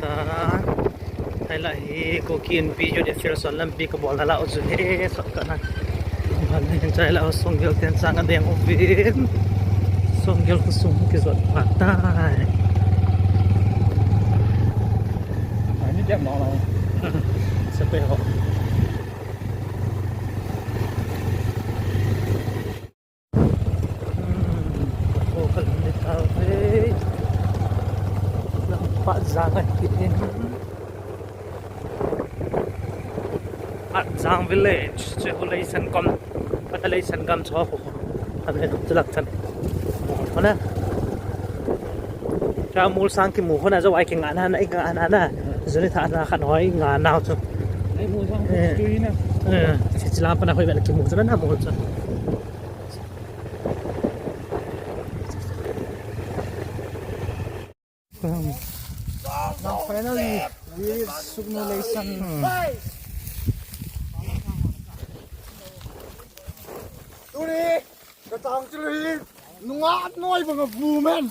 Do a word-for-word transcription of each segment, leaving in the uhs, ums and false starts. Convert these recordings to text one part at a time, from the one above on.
Ta, hai la hi Kuki Inpi Youth Affairs lampi kabol na la u chu he, shortcut na. Ban ni chai la u Songgel ten chang adeng uvin. Songgel khosung kijot phat tai. Ai, ni jam no na. Sa pe ho. Hmm, ka kho ka lum le tau ve. Lam pa jang a ki in. At Jang village, che hu lei san kom, pa ta lei san gam cho hu. Am le tu lak chan. Hona. Cha mul sang ki mu hona jo ai ki nga na na, i nga na na. Juni tha na khan hoi nga nau chu. Ai mu sang Eh. tu na. Eh, chi chi la pa na hoi vel ki mu chu na mu chu. Now finally, we reach Sugnu Leisan. Tuni, ka tang chil hi, nunga noi bang a bu men.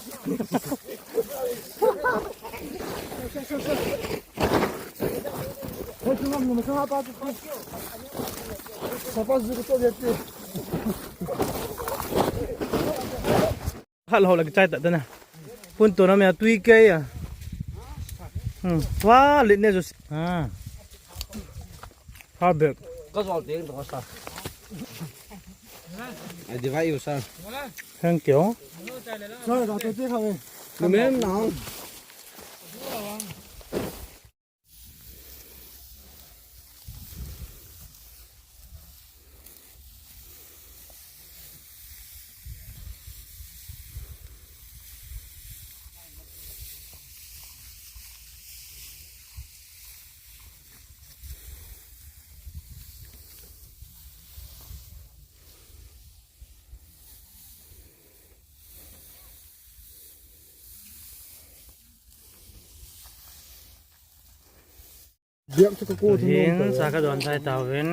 Hei, chungam nunga chungam pa chu. Sapa zu ko to yati. Hal ho la kichai ta dana. Pun to na me tui ke ya. Hmm. Wa, lit ne jo. Ah. Ha bek. Ka sol ting to sa. Ai, divide you, sir. Thank you. Sir, da to te kha ve. Numem na. Biak chu ka ko thu Hin, nom sa ka don chai tauvin.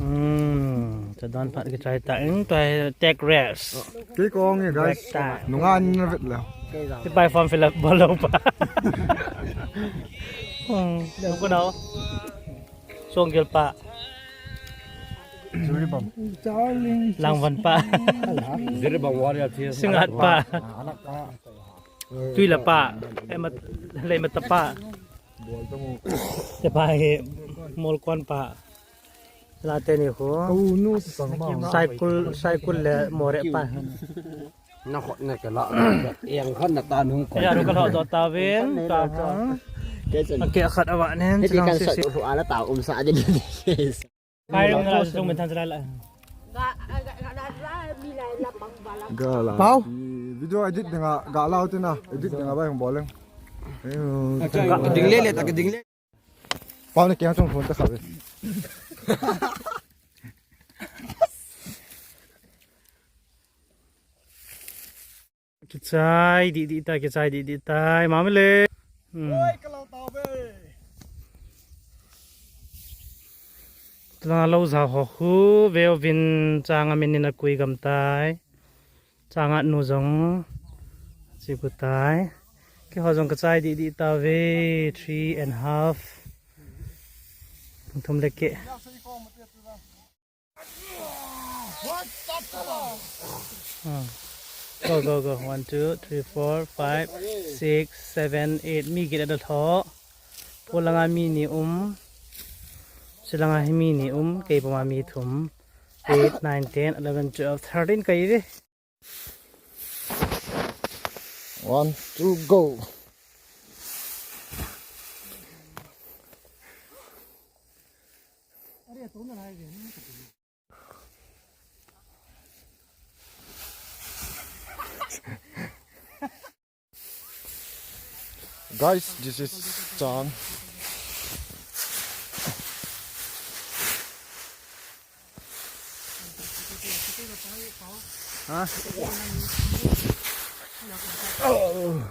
Hmm, sa don phat kichai ta in, tua hi take rest. Kei kong e, guys. Break time. Nunga ni na vet la. Ti pai form fill up bol lou pa. Hmm, lou ko nau. Songgel pa. Langvan pa. Jiribam warrior thi. Singat pa. Anak pa. Tuila pa, eh, mat-, lei mata pa. Te pa hi molkon pa. La te ni khu. Kau nu sang ma. Cycle, cycle le more pa. Na khot na ke la. Yang khan na ta nu ko. Ya ru ka lo do ta ven, ta ha. Ke chen. Ke khat awa nen, Hiti kan sot hu ala ta um sa din. Kai ring la sung men than chala la. Ga la. Pau. Video edit dinga ga lau tina. Edit dinga bai hung boleng. Ding le le ta ding le. Pau ne kya chung phone ta khabe. Kichai di di ta, kichai di di ta, mama le. Hmm. Oi, kalau tahu be. Tuna lo za ho khu, veo vin changa min in a kui gam tai. Changa nu jong. Chi ku tai. Keiho jong kichai di di ta ve, three and half. Thum le ke. Ah. Go, go, go. One, two, three, four, five, six, seven, eight. Mi get ada tho. Polanga mi ni um. Silanga hi mi ni um. Kei pama mi thum. Eight, nine, ten, eleven, twelve, thirteen kai ve. One, two, go. Guys, this is Chang. Huh? Oh.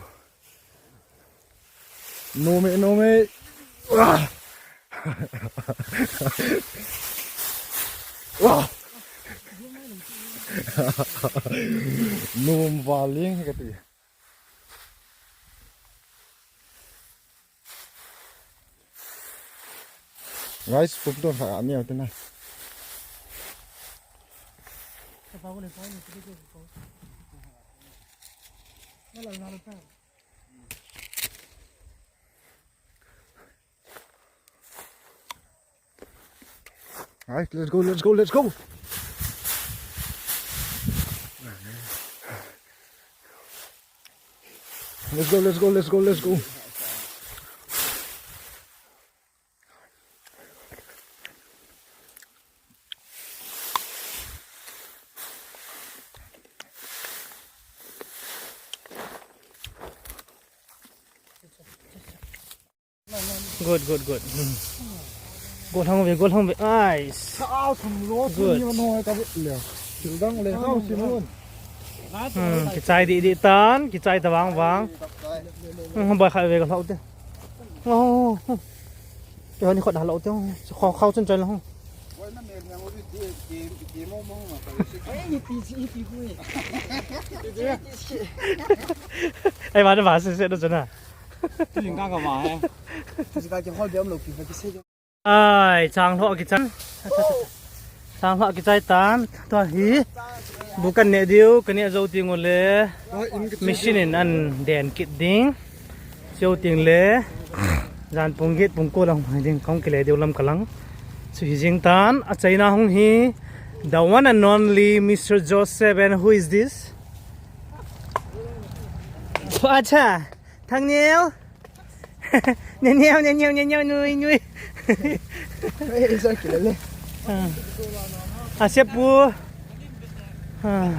No me, no me. Ah. Wah. Nom valing kati. Guys, pum ton kha ami au te na. Right, let's go, let's go, let's go. Let's go, let's go, let's go, let's go. Good, good, good. Hmm. Go thang ve, go thang ve. Nice. Sao thang lo. Good. Ni no ka ve le. Thil dang le sao si mun. Hmm, kichai di di tan, kichai ta vang vang. Hmm, bai khai ve ka lau te. Oh. Te ni khot ha lau te. Khau khau chun chai lau. Ai, ni ti si, ni ti hui. Ai, ba da ba se se da chana. Tu jing ka ka ba he. Tu jing ka ki hol be um lo ki ba ki se. Ai, chang lho ki chan. Chang lho ki chai tan. Tua hi. Bu kan ne diu, kan ne jou ting u le. Machine in an den kit ding. Jou ting le. Jan pung get pung ko lang ding kong kile diu lam kalang. Chu hi jing tan, a China hung hi. The one and only Mister Joseph, and who is this? Acha, Thang Neo. Neo, Neo, Neo, Neo, Nui, Nui. Ei, ei, sa kile le. Ah. A Siapu. Ah.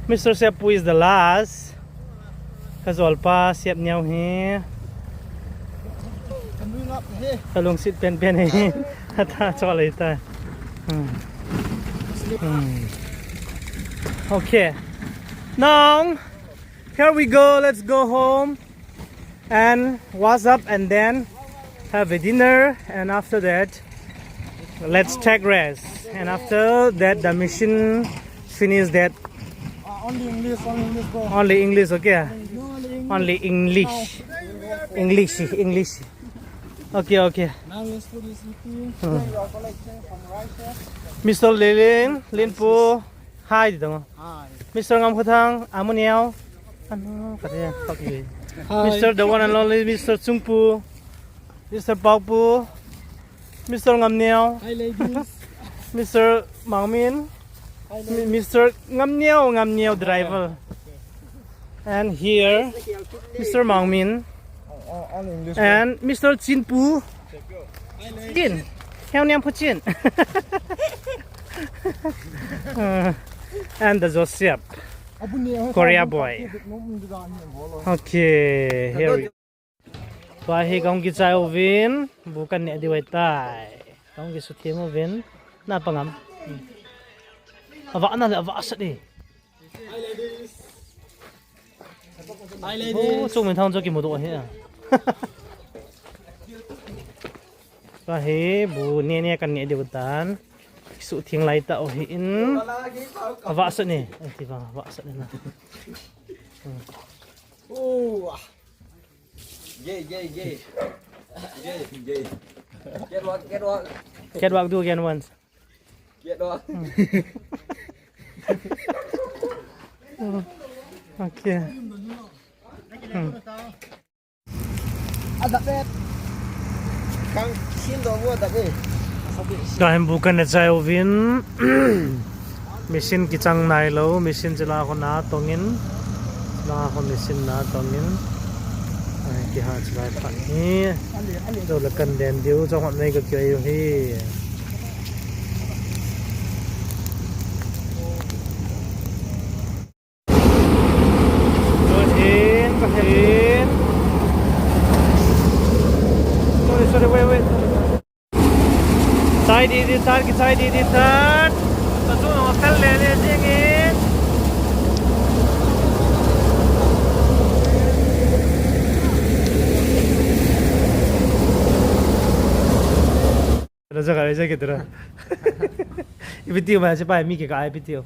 Mister Siapu is the last. Ka jol pa Siap Neo hi. Ka lungsit pen pen hi. Ata chol ei ta. Hmm. Hmm. Okay. Now, here we go. Let's go home and wash up and then have a dinner, and after that let's take rest, and after that the mission finish that. Uh, only English, only English, bro. Only English, okay? Only English. Only English. English, English. Okay, okay. Now let's put this eating. Hmm. Your collection from Russia. Mister Lilin, Linpu. Hi, di tong. Hi. Mister Ngamkhothang, Amu Neo. Ano, kati ya, fuck you. Hi. Mister the one and only Mister Chungpu, Mister Paopu, Mister Ngamneo. Hi, ladies. Mister Mangmin. Hi, Mi-, ladies. Mister Ngamneo, Ngamneo driver. And here, Mister Mangmin. Oh, oh, all English. And Mister Chinpu. Chin. Heo niam pu Chin. Uh, and the Joseph. Korea boy. Okay, here we go. Tua hi kahung kichai uvin, bu kan ne diu ahitai. Kahung kisuthem uvin, na pangam. Ava na le, ava sat e. Hi, ladies. Hi, ladies. Oh, chung min thang chu kimu doh hi a. Tua hi bu ne ne kan ne diu tan. Kisutheng lai tau hi in. Ava sat e. Ai, ti vang, ava sat e na. Hmm. Oh. Gay, gay, gay. Gay, gay. Catwalk, catwalk. Catwalk, do again once. Catwalk. Hmm. Oh, okay. Hmm. Adap eh. Kang sin do wo adap eh. Tua hin bu kan ne chai uvin. Machine kichang nailou, machine chu la khun a tongin, la khun machine na tongin, ai, kiha chu lai phat hi, jou le kan den diu, jong hot nei ka kei u hi. Sorry, sorry, wait, wait. Chai di di tan, kichai di di tan. Ka chu no kal le le ding in. Raja ka, raja ke tera. Ipi tiu ma, sipai mi ke ka, ipi tiu.